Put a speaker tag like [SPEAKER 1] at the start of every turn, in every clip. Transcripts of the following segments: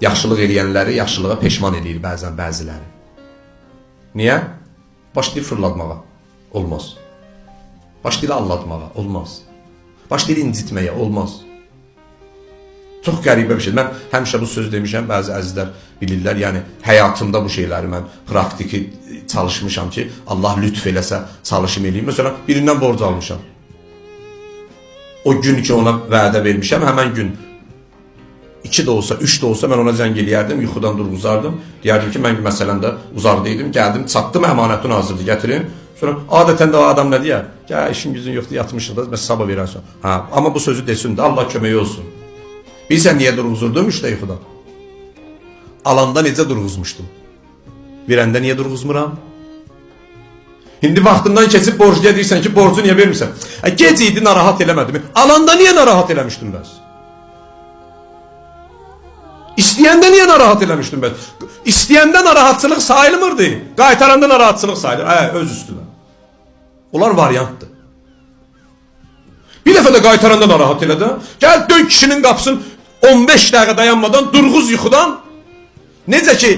[SPEAKER 1] Yaxşılıq eləyənləri yaxşılığa peşman eləyir bəzən bəziləri. Niyə? Başlayır fırlatmağa. Olmaz. Başlayır aldatmağa. Olmaz. Başlayır incitməyə. Olmaz. Çox qəribə bir şey. Mən həmişə bu sözü demişəm, bəzi əzizlər bilirlər. Yəni həyatımda bu şeyləri mən praktiki çalışmışam ki, Allah lütf eləsə çalışım eləyim. Məsələn, birindən borc almışam. O gün ki ona vədə vermişəm, həmən gün 2 də olsa, 3 də olsa mən ona zəng eləyərdim, yuxudan durğuzardım. Deyərdim ki, mən məsələn də uzaqda idim, gəldim, çatdım, əmanətin hazırdır, gətirim. Sonra adətən də o adam nə deyər? Gəl, işin gücün yoxdur, yatmışıq da, bəs sabah verərsən. Hə, amma bu sözü desin də, Allah köməyi olsun. Bilirsən niyə durğuzurdum 3-də yuxudan? Alanda necə durğuzmuşdum? Verəndə niyə durğuzmuram? İndi vaxtından keçib borcluya deyirsən ki, borcu niyə vermirsən? Gec idi, narahat eləmədim. Alanda niyə narahat eləmişdim bəs? İstəyəndə niyə narahat eləmişdim bəs? İstəyəndə narahatçılıq sayılmırdı. Qaytaranda narahatçılıq sayılır. Öz üstünə. Onlar variantdır. Bir dəfə də qaytaranda narahat elə də. Gəl döy kişinin qapısını 15 dəqiqə dayanmadan durğuz yuxudan. Necə ki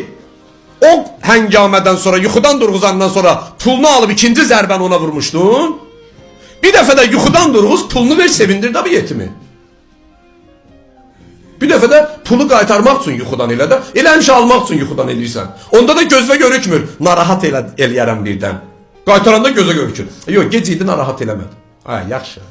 [SPEAKER 1] o həngamədən sonra, yuxudan durğuzandan sonra pulunu alıb ikinci zərbəni ona vurmuşdun. Bir dəfə də yuxudan durğuz, pulunu ver, sevindir də bu yetimi. Bir dəfə də pulu qaytarmaq üçün yuxudan elə də, elə həmişə almaq üçün yuxudan eləyirsən. Onda da gözə görükmür. Narahat eləyərəm birdən. Qaytaranda gözə görükür. Yox, gec idi narahat eləmədi. Hə, yaxşı.